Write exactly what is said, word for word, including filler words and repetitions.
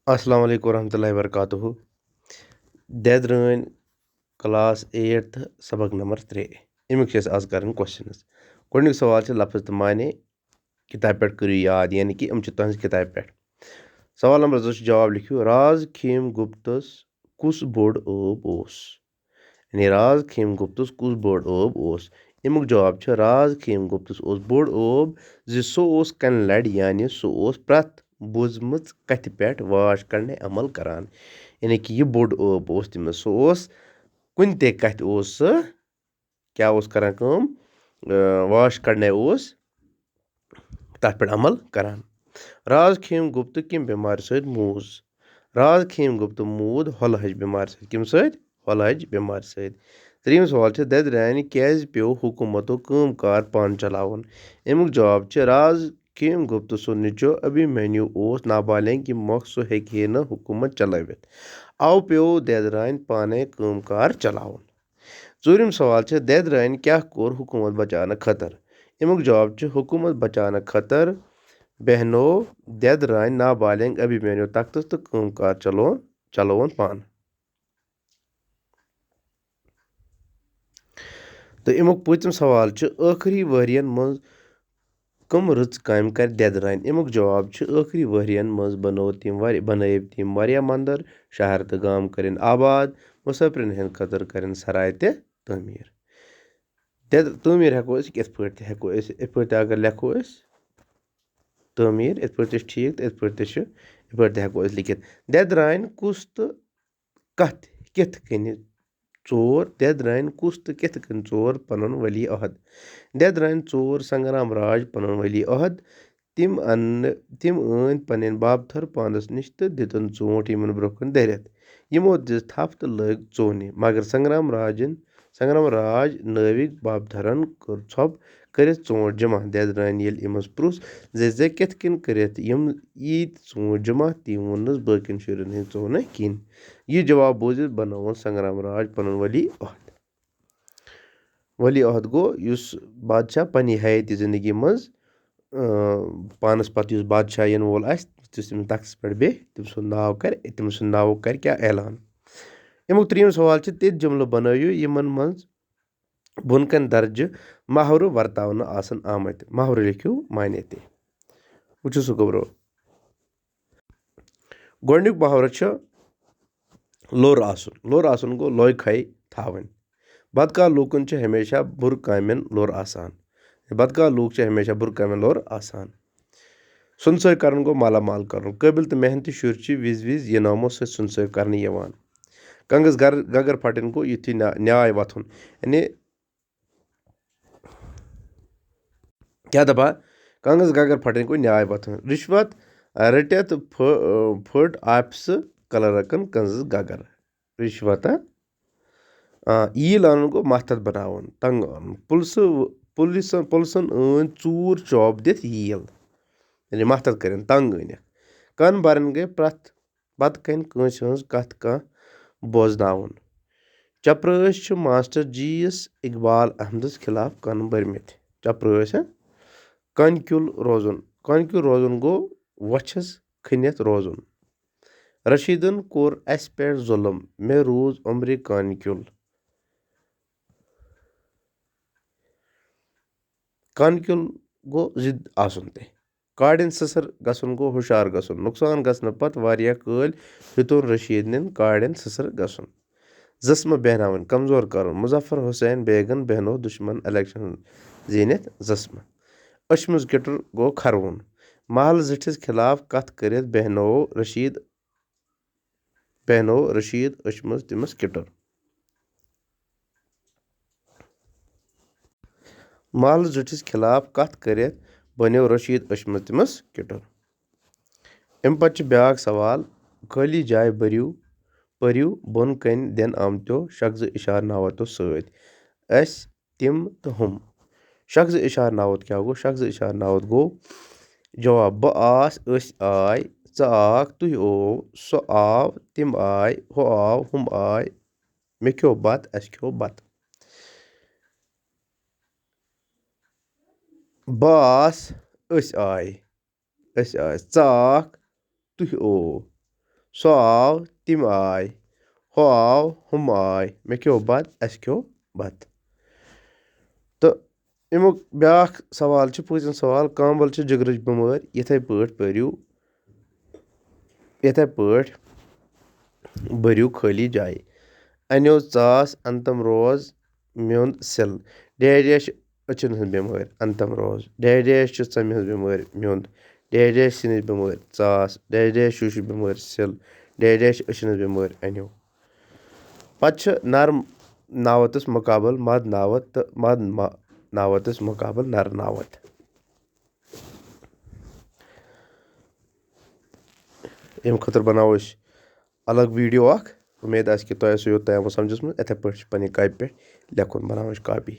السلام علیکم ورحمۃ اللہ وبرکاتہ۔ دٮ۪د رٲنۍ، کلاس ایٹتھ، سبق نمبر ترٛےٚ۔ اَمیُک چھِ أسۍ آز کران کوسچنٕز۔ گۄڈٕنیُک سوال چھُ لفظ تہٕ معنی کِتابہِ پٮ۪ٹھ کٔرِو یاد، یعنی کہِ یِم چھِ تُہنٛزِ کِتابہِ پٮ۪ٹھ۔ سوال نمبر زٕ چھُ جواب لیکھِو، راز خیم گپتس کُس بوٚڑ ٲب اوس؟ یعنی راز خیم گپتس کُس بوٚڑ ٲب اوس؟ اَمیُک جواب چھُ، راز خیم گپتس اوس بوٚڑ ٲب زِ سُہ اوس کنہِ لڑِ، یعنی سُہ اوس پرٛٮ۪تھ بوٗزمٕژ کتھِ پٮ۪ٹھ واش کڑنہِ عمل کران۔ یعنی کہِ یہِ بوٚڑ ٲب اوس تٔمِس، سُہ اوس کُنہِ تہِ کتھِ اوس سُہ کیٛاہ اوس کران کٲم؟ اۭں، واش کڑنہِ اوس تَتھ پٮ۪ٹھ عمل کران۔ راز خیم گپت کَمہِ بٮ۪مارِ سۭتۍ موٗز؟ راز خیم گپت موٗد ہۄلہٕ ہٕج بٮ۪مارِ سۭتۍ۔ کَمہِ سۭتۍ؟ ہۄلہٕ ہٕج بٮ۪مارِ سۭتۍ۔ ترٛیٚیِم سوال چھُ، دٮ۪درانہِ کیٛازِ پیوٚو حکوٗمتُک کٲم کار پانہٕ چلاوُن؟ اَمیُک جواب چھُ، راز خیم گپت سُنٛد نیٚچو ابھیمنیو اوس نابالغ، ییٚمہِ مۄکھ سُہ ہیٚکہِ ہے نہٕ حکوٗمت چلٲوِتھ۔ اَوٕ پیوٚو دٮ۪درانہِ پانَے کٲم کار چلاوُن۔ ژوٗرِم سوال چھُ، دٮ۪درانہِ کیٛاہ کوٚر حکوٗمت بچاونہٕ خٲطرٕ؟ اَمیُک جواب چھُ، حکوٗمت بچاونہٕ خٲطرٕ بیٚہنوو دٮ۪درانہِ نابالغ ابھیمنیو تختس تہٕ کٲم کار چلووُن، چلووُن پانہٕ۔ تہٕ اَمیُک پوٗنٛژِم سوال چھُ، ٲخری ؤرین منٛز کٕم رٕژ کامہِ کرِ دٮ۪درانہِ؟ اَمیُک جواب چھُ، ٲخری ؤرین منٛز بنوو تٔمۍ واریاہ، بنٲوۍ تٔمۍ واریاہ مندر، شہر تہٕ گام کٔرِن آباد، مسافرن ہٕنٛدِ خٲطرٕ کٔرِن سراے تہِ تعمیٖر۔ دٮ۪د-، تعمیٖر ہٮ۪کو أسۍ یِتھ پٲٹھۍ تہِ ہٮ۪کو أسۍ، یِتھ پٲٹھۍ تہِ اگر لیکھو أسۍ تعمیٖر، یِتھ پٲٹھۍ تہِ چھُ ٹھیٖک تہٕ یِتھ پٲٹھۍ تہِ چھُ، یِتھ پٲٹھۍ تہِ ہٮ۪کو أسۍ لیکھِتھ۔ دٮ۪درانہِ کُس تہٕ کتھ، کِتھ کٔنۍ ژور، دٮ۪درانہِ کُس تہٕ کِتھ کٔنۍ ژور پنُن ولی عہد؟ دٮ۪درانہِ ژور سنگرام راج پنُن ولی عہد۔ تِم ان-، تِم أنۍ پنٕنۍ بابتھر پانس نِش تہٕ دِتُن ژوٗنٛٹھ یِمن برٛونٛہہ کُن دٔرِتھ۔ یِمو دِژ تھپھ تہٕ لٔگۍ ژونہِ، مگر سنگرام راجن، سنگرام راج نٲوِکۍ بابتھرن کٔر ژھۄپ کٔرِتھ ژوٗنٛٹھ جمع۔ دٮ۪درانہِ ییٚلہِ أمِس پرُژھ زِ ژےٚ کِتھ کٔنۍ کٔرِتھ یِم ییٖتۍ ژوٗنٛٹھۍ جمع، تٔمۍ ووٚننس، باقین شُرٮ۪ن ہٕنٛدۍ ژونہٕ کِنۍ۔ یہِ جواب بوٗزِتھ بنووُن سنگرام راج پنُن ولی عہد۔ ولی عہد گوٚو یُس بادشاہ پننہِ حیٲتی زندگی منٛز، اۭں، پانس پتہٕ یُس بادشاہ یِنہٕ وول آسہِ، یُس تٔمِس تختس پٮ۪ٹھ بیٚہہِ، تٔمۍ سُنٛد ناو کرِ، تٔمۍ سُنٛد ناوُک کرِ کیٛاہ اعلان۔ اَمیُک ترٛیٚیِم سوال چھُ، تِتھۍ جملہٕ بنٲوِو یِمن منٛز بۄن کَنہِ درجہٕ محاورٕ ورتاونہٕ آسن آمٕتۍ۔ محاورٕ لیکھِو معنی تہِ۔ وٕچھِو سُہ گوٚبرو۔ گۄڈٕنیُک محاورٕ چھُ لوٚر آسُن۔ لوٚر آسُن گوٚو لوے کھے تھاوٕنۍ۔ بدکار لوٗکن چھِ ہمیشہ بُرٕ کامٮ۪ن لوٚر آسان۔ بدکار لوٗکھ چھِ ہمیشہ بُرٕ کامٮ۪ن لوٚر آسان۔ سُنسٲے کرُن گوٚو مالا مال کرُن۔ قٲبِل تہٕ محنتی شُرۍ چھِ وِزِ وِزِ یہِ نامو سۭتۍ سُنسٲے کرنہٕ یِوان۔ کنگس گر-، گگر پھٹٕنۍ گوٚو یُتھُے نا-، نیاے وۄتھُن۔ یعنی کیٛاہ دپان؟ کنگس گگر پھٹٕنۍ گوٚو نیاے وۄتھُن۔ رِشوت رٔٹِتھ پھٔ-، پھٔٹ آفسہٕ کلرکن کنگس گگر۔ رِشوت، ہا؟ آ، ییٖل اَنُن گوٚو مَتھَتھ بَناوُن، تنٛگ اَنُن۔ پُلسہٕ، پُلسَن، پُلسَن أنۍ ژوٗر چوب دِتھ ییٖل، یعنی مَتھَتھ کٔرِن، تنٛگ أنِکھ۔ کَن بَرٕنۍ گٔے پرٛٮ۪تھ بَتہٕ کَنہِ کٲنٛسہِ ہٕنٛز کَتھ کانٛہہ بوزناوُن۔ چپرٲسۍ چھِ ماسٹر جی یَس اقبال احمدَس خلاف کَن بٔرمٕتۍ۔ چپرٲسۍ، ہا؟ کَنہِ کیُل روزُن۔ کَنہِ کیُل روزُن گوٚو وۄچھَس کھٔنِتھ روزُن۔ رشیدن کوٚر اسہِ پٮ۪ٹھ ظلم، مےٚ روٗز عمرِ کانہِ کیُل۔ کانہِ کیُل گوٚو ضد آسُن تہِ۔ کاڑٮ۪ن سٕسر گژھُن گوٚو ہُشار گژھُن۔ نۄقصان گژھنہٕ پتہٕ واریاہ کٲلۍ ہیوٚتُن رشیدنٮ۪ن کاڑٮ۪ن سٕسر گژھُن۔ زسمہٕ بیہناوٕنۍ، کمزور کرُن۔ مظفر حسین بیگن بیہنوو دشمن الیکشن زیٖنِتھ زسمہٕ۔ أچھمٕژ کِٹُر گوٚو کھروُن۔ محلہٕ زِٹھِس خلاف کتھ کٔرِتھ بیہنوو رشید، بیہنوو رشید أچھمٕژ تٔمِس کِٹُر۔ محلہٕ زِٹھِس خلاف کتھ کٔرِتھ بنیو رشید أچھمٕژ تٔمِس کِٹُر۔ اَمہِ پتہٕ چھُ بیٛاکھ سوال، خٲلی جایہِ بٔرِو، پٔرِو بۄن کَنہِ دِنہٕ آمتیو شخص اِشارٕ ناوتو سۭتۍ۔ أسۍ، تِم تہٕ ہُم۔ شخص اِشارٕ ناوت کیٛاہ گوٚو؟ شخص اِشارٕ ناوت گوٚو جواب، بہٕ آس، أسۍ آے، ژٕ آکھ، تُہۍ اوو، سُہ آو، تِم آے، ہُہ آو، ہُم آے، مےٚ کھیوٚو بتہٕ، اَسہِ کھیوٚو بتہٕ۔ بہٕ آس، أسۍ آے۔ أسۍ آے، ژٕ آکھ، تُہۍ اوو، سُہ آو، تِم آے، ہُہ آو، ہُم آے، مےٚ کھیوٚو بَتہٕ، اَسہِ کھیوٚو بَتہٕ۔ تہٕ اَمیُک بیٛاکھ سوال چھُ، پوٗژِم سوال، کانٛبَل چھِ جِگرٕچ بٮ۪مٲرۍ، یِتھَے پٲٹھۍ پٔرِو، یِتھَے پٲٹھۍ بٔرِو خٲلی جایہِ۔ اَنیو ژاس، اَنتَم روز، میوٚنٛد سِل۔ ڈیش ڈیش چھِ أچھَن ہٕنٛز بٮ۪مٲرۍ، اَنتَم روز۔ ڈیش ڈیش چھِ ژَمہِ ہٕنٛز بٮ۪مٲرۍ، میوٚنٛد۔ ڈیش ڈیش سِنِچ بٮ۪مٲرۍ، ژاس۔ ڈیش ڈیش شوٗشہِ بٮ۪مٲرۍ، سِل۔ ڈیش ڈیش چھِ أچھَن ہٕنٛز بٮ۪مٲرۍ، اَنیو۔ پتہٕ چھِ نر ناوتس مقابل مد ناوت تہٕ مد ما-، ناوتس مقابل نر ناوت۔ اَمہِ خٲطرٕ بناوو أسۍ الگ ویڈیو اکھ۔ اُمید آسہِ کہِ تۄہہِ آسیو یوٚت تام سمجھس منٛز۔ یِتھے پٲٹھۍ چھِ پننہِ کاپی پٮ۪ٹھ لیکھُن، بناوٕنۍ چھِ کاپی۔